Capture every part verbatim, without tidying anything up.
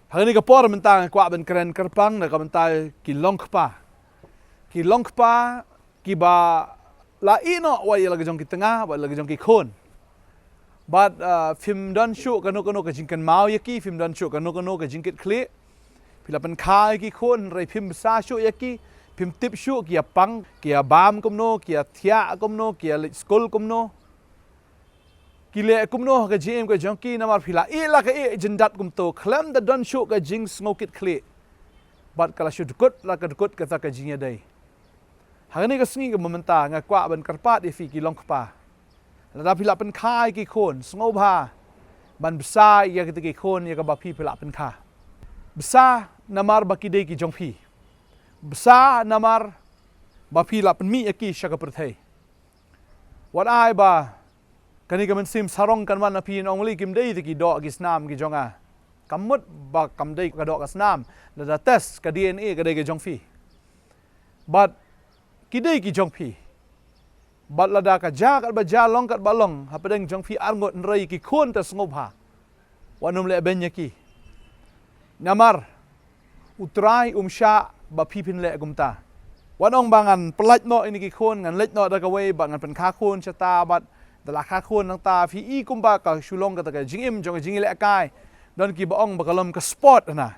Ha kane ka por mynta nga kwah ban kren kyrpang na ka bynta ki longkpa. Ki longkpa kiba la ïeh noh wat ïa la ka jong ki tnga, wat ïa la ka jong ki khun. Bad, ah, phim don shuh kano kano ka jingkynmaw ïa ki, phim don shuh kano kano ka jingkitkhlieh. Phi la pynkha ïa ki khun, hynrei phim bsa shuh ïa ki, phim tip shuh ki ïa pang, ki ïa bam kumno, ki ïa thiah kumno, ki ïa leit skul kumno. Ki leh kumno ha ka jingim ka jong ki, namar phi la ïeh la ka ïeh jyndat kumto, khlem da don shuh ka jingsngew kitkhlieh. Bad ka la shu dkut la ka dkut kata ka jingïadei. Ha kane ka sngi kaba mynta nga kwah ban kyrpad ïa phi ki longkpa. Lada phi la pynkha ïa ki khun, sngewbha ban bsa ïa kita ki khun ïa kaba phi phi la pynkha. Bsa namar ba ki dei ki jong phi. Bsa namar ba phi la pynmih ïa ki sha ka pyrthei. Wat ai ba kane ka mynsiem sarong kan wan na phi, yn ong, lei, kim dei te ki doh ki snam ki jong nga. Kam mut ba kam dei ka doh ka snam, lada test ka D N A ka dei ka jong phi. Bad ki dei ki jong phi. Bad lada ka jia katba jia, long katba long, hapdeng jong phi arngut, hynrei ki khun te sngewbha wat nym leh beiñ ïa ki. Namar U Trai um shah ba phi phin leh kumta. Wat ong ba ngan pyllait noh ïa kine ki khun, ngan leit noh da kawei bad ngan pynkha khun shata bad da la kha khun nangta, phi i kumba ka shu long kata ka jingim jong ka jingïalehkai. Don kiba ong ba ka long ka sport na.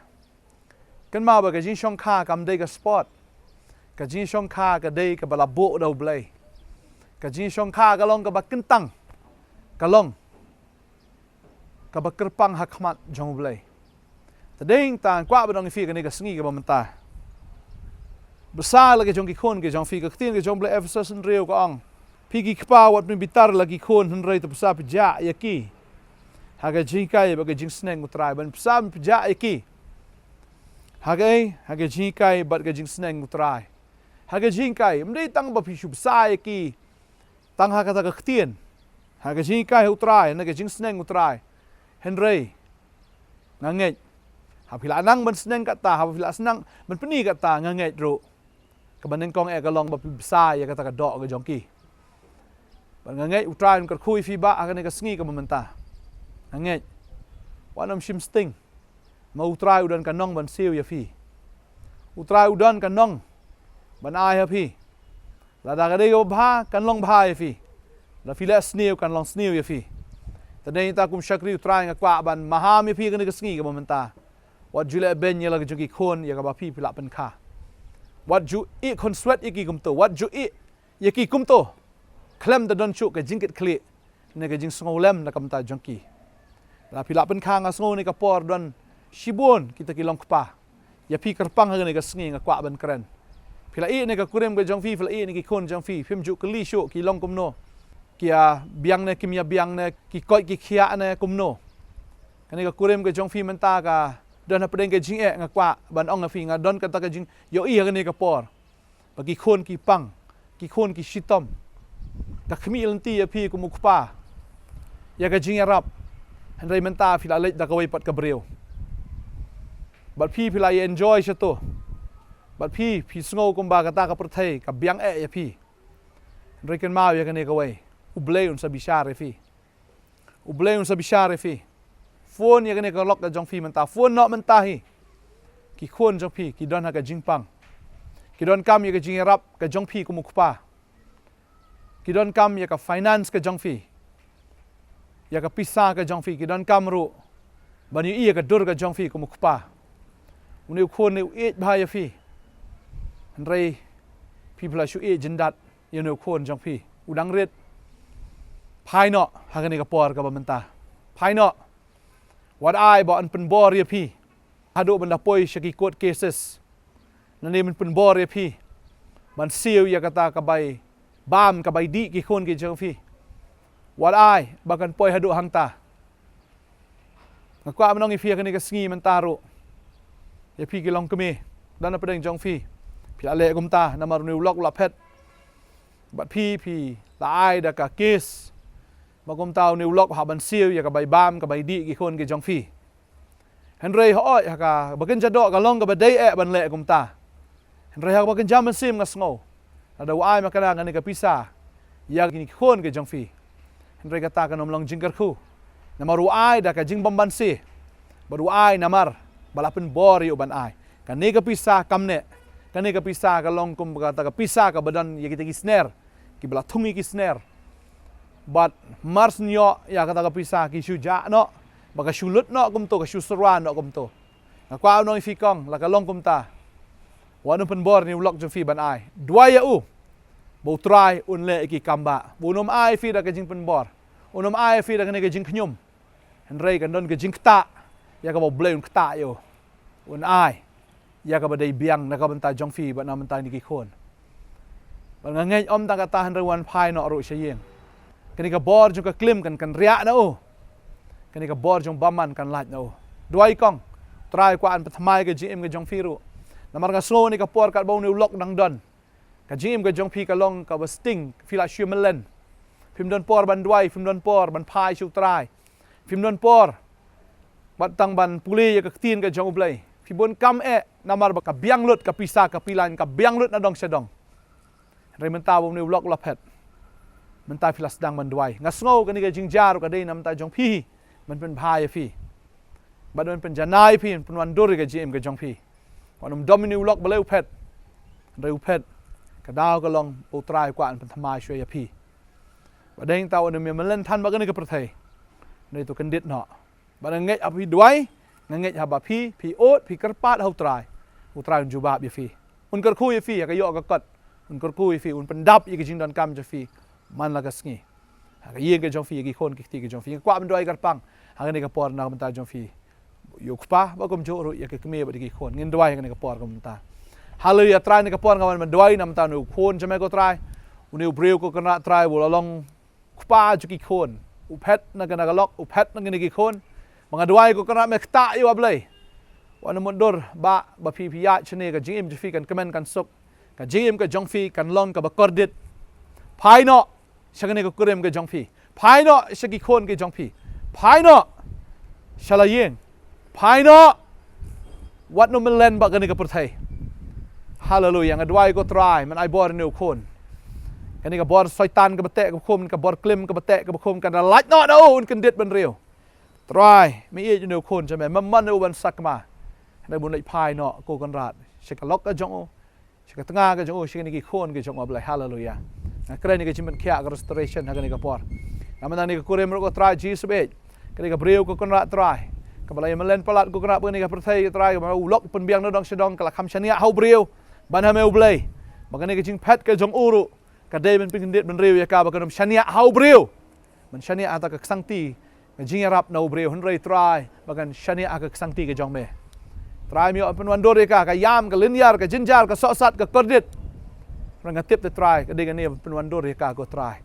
Kynmaw ba ka jingshongkha kam dei ka sport. Ka jingshongkha ka dei kaba la buh da U Blei. Ka jingshongkha ka long kaba kyntang. Ka long kaba kyrpang ha khmat jong U Blei. Te dei tang kwah ban ong ïa phi kane ka sngi kaba mynta. Bsa la ka jong ki khun ka jong phi, ka ktien ka jong U Blei Ephesos hynriew ka ong, phi ki kpa wat pynbitar la ki khun, hynrei to bsa pjah ïa ki ha ka jinghikai bad ka jingsneng U Trai. Ban bsa pjah ïa ki ha ka, ha ka jinghikai bad ka jingsneng U Trai. Ha ka jinghikai, ym dei tang ba phi shu bsa ïa ki tang ha kata ka ktien, ha ka jinghikai ha U Trai, na ka jingsneng U Trai. Hynrei nga ngeit, haba phi la nang ban sneng kata, haba phi la sneng ban pyni kata, nga ngeit ruh kaba nyngkong eh ka long ba phi bsa ïa kata ka doh ka jong ki. Bad nga ngeit U Trai un kyrkhu ïa phi bah ha kane ka sngi kaba mynta. Nga ngeit. Wat nym shim sting. Ma U Trai u don ka nong ban siew ïa phi. U Trai u don ka nong ban ai ha phi. Lada ka dei kaba bha kan long bha ïa phi. Lada phi leh sniew kan long sniew ïa phi. Te dei ta kum shakri U Trai nga kwah ban maham ïa phi kane ka sngi kaba mynta. Wat ju leh beiñ ïa la ka jong ki khun ïa kaba phi phi la pynkha. Wat ju ïeh khonswet ïa ki kumto. Wat ju ïeh ïa ki kumto khlem da don shuh ka jingkitkhlieh ne ka jingsngewlem na ka bynta jong ki. Lada phi la pynkha, nga sngew ne ka por don shibun kita ki longkpa. Ïa phi kyrpang ha kane ka sngi nga kwah ban kren. Phi la ïeh ne ka kurim ka jong phi, phi la ïeh ne ki khun jong phi, phim ju kylli shuh ki long kumno, ki ïa biang ne kim ïa biang ne, ki koit ki khiah ne kumno. Kane ka kurim ka jong phi mynta ka don hapdeng ka jingeh, nga kwah ban ong ha phi, nga don kata ka jingïohi ha kane ka por. Ba ki khun ki pang, ki khun ki shitom. Ka khmih lynti ïa phi kum u kpa ïa ka jingïarap. Hynrei mynta phi la leit da kawei pat ka briew. Bad phi phi la ïa enjoy shato. Bad phi phi sngew kumba kata ka pyrthei ka biang eh ïa phi. Hynrei kynmaw ïa kane kawei, U Blei un sa bishar ïa phi. U Blei un sa bishar ïa phi. Phone ïa kane ka lok ka jong phi mynta. Phone noh mynta hi. Ki khun jong phi ki don ha ka jingpang. Ki donkam ïa ka jingïarap ka jong phi kum u kpa. Ki donkam ïa ka finance ka jong phi. Ïa ka pisa ka jong phi. Ki donkam ruh ban ïohi ïa ka dur ka jong phi kum u kpa. Une u khun ne u ïeit bha ïa phi. Hynrei phi phi la shu ïeit jyndat ïa une u khun jong phi. U dang rit. Phai noh ha kane ka por kaba mynta. Phai noh. Wat ai ba yn pynbor ïa phi haduh ban da poi sha ki court cases. Nangne yn pynbor ïa phi ban siew ïa kata ka bai bam, ka bai dih ki khun ki jong phi. Wat ai ba kan poi haduh hangta. Nga kwah ban ong ïa phi ha kane ka sngi mynta ruh, ïa phi ki longkmie, don hapdeng jong phi, phi la leh kumta namar une u lok u la phet. Bad phi phi la ai da ka case ba kumta une u lok u hap ban siew ïa ka bai bam, ka bai dih ki khun ki jong phi. Hynrei hooid, ha kaba kynja doh ka long kaba dei eh ban leh kumta. Hynrei ha kaba kynja mynsiem nga sngew, lada u ai ma kane kane ka pisa ïa kine ki khun ki jong phi, hynrei kata kan ym long jingkyrkhu. Namar u ai da ka jingbymbanse. Bad u ai namar ba la pynbor ïa u ban ai. Kane ka pisa kam neh, kane ka pisa ka long kum kata ka pisa kaba don ïa kita ki sner, kiba la thung ïa ki sner. Bad mar shu ïoh ïa kata ka pisa ki shu jah noh, ba ka shu lut noh kumto, ka shu syrwa noh kumto. Nga kwah ban ong ïa phi kong, la ka long kumta, wat nym pynbor ïa une u lok jong phi ban ai. Duwai ïa u ba U Trai un leh ïa ki kam ba, ba un ym ai ïa phi da ka jingpynbor, un ym ai ïa phi da kane ka jingkhñium. Hynrei kan don ka jingktah ïa kaba U Blei un ktah ïa u, un ai ïa kaba dei biang na ka bynta jong phi bad na ka bynta kine ki khun. Bad nga ngeit ym tang kata, hynrei wan phai noh ruh sha ïing. Kane ka bor jong ka klim kan kynriah na u, kane ka bor jong bymman kan lait na u. Duwai kong, Trai kwah ban pynthymmai ka jingim ka jong phi ruh. Namar nga sngew kane ka por katba une u lok dang don, ka jingim ka jong phi ka long kaba sting, phi la shu mlien. Phim don por ban duwai, phim don por ban phai sha U Trai. Phim don por bad tang ban pule ïa ka ktien ka jong U Blei. Phi bun kam eh, namar ba ka biang lut ka pisa, ka pilan ka biang lut na dong sha dong. Hynrei mynta ba une u lok u la phet, mynta phi la sdang ban duwai. Nga sngew kane ka jingjia ruh ka dei na bynta jong phi, ban pynbha ïa phi, bad ban pynjanai ïa phi, ban pynwandur ïa ka jingim ka jong phi. Wat nym dom ïa une u lok balei u phet. Hynrei u phet, ka daw ka long ba U Trai u kwah ban pynthymmai shuwa ïa phi. Ba dei tang wat nym ïa mlien than bad kane ka pyrthei. Hynrei to kyndit noh. Bad nga ngeit haba phi duwai, nga ngeit haba phi, phi ud, phi kyrpad ha U Trai, U Trai un jubab ïa phi. Un kyrkhu ïa phi ha ka ïoh ka kot. Un kyrkhu ïa phi, un pyndap ïa ka jingdonkam jong phi man la ka sngi, ha ka ïing ka jong phi, ïa ki khun ki kti ka jong phi. Nga kwah ban duwai kyrpang ha kane ka por na ka bynta jong phi, ïa u kpa bad kumjuh ruh ïa ki kmie bad ïa ki khun. Ngin duwai ha kane ka por ka bynta. Haleluya. Trai, kane ka por nga wan ban duwai na bynta une u khun jong me ko Trai. Une u briew ko Kynrad Trai, u la long kpa jong ki khun. U phet na kane ka lok, u phet na kine ki khun. Ba nga duwai ko Kynrad me ktah ïa u, ah Blei. Wat nym mutdur ba, ba phi, phi ïaid shane, ka jingim jong phi kan kmen kan suk. Ka jingim ka jong phi kan long kaba kordit. Phai noh sha kane ka kurim ka jong phi. Phai noh sha ki khun ki jong phi. Phai noh sha la ïing. Phai noh. Wat nym mlien bad kane ka pyrthei. Haleluya. Nga duwai ko Trai, men ai bor ïa une u khun. Kane ka bor soitan kaba teh kaba khum, ka bor klim kaba teh kaba khum, kan da lait noh na u, un kyndit bynriew. Trai, me ïeit ïa une u khun jong me, me mon ïa u ban sakma. Hynrei bun leit phai noh ko Kynrad sha ka lok ka jong u, sha ka tnga ka jong u, sha kine ki khun ki jong u, ah Blei. Haleluya. Nga kren ïa ka jingpynkhiah, ka restoration ha kane ka por. Namar kane ka kurim ruh ko Trai Jisu bad kane ka briew ko Kynrad Trai, kaba la ïa mlien palat ko Kynrad bad kane ka pyrthei Trai, kaba u lok pynbiang na dong sha dong, ka la kham shaniah ha u briew ban ha me, ah Blei. Bad kane ka jingphet ka jong u ruh ka dei ban pynkyndit bynriew ïa ka, ba kan ym shaniah ha u briew, ban shaniah ha kata ka ksangti ka jingïarap na u briew, hynrei Trai ba kan shaniah ha ka ksangti ka jong me. Trai, me ïoh pynwandur ïa ka, ka ïam, ka lynñiar, ka jynjar, ka sohsat, ka kordit. Hynrei nga tip te Trai, ka dei kane ban pynwandur ïa ka ko Trai,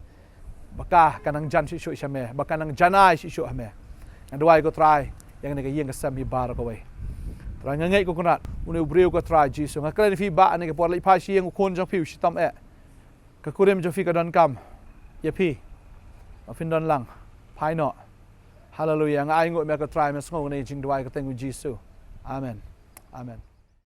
ba ka kan nang jan shuh shuh sha me, ba kan nang janai shuh shuh ha me. Nga duwai ko Trai, ïa kane ka ïing ka sem hi baroh kawei. Trai, nga ngeit ko Kynrad, une u briew ko Trai Jisu, nga kren ïa phi ba kane ka por leit phai sha ïing, u khun jong phi u shitom eh. Ka kurim jong phi ka donkam ïa phi. Ba phin don lang. Phai noh. Haleluya. Nga ainguh ïa me ko Trai, me sngew kane ka jingduwai ha ka kyrteng u Jisu. Amen. Amen.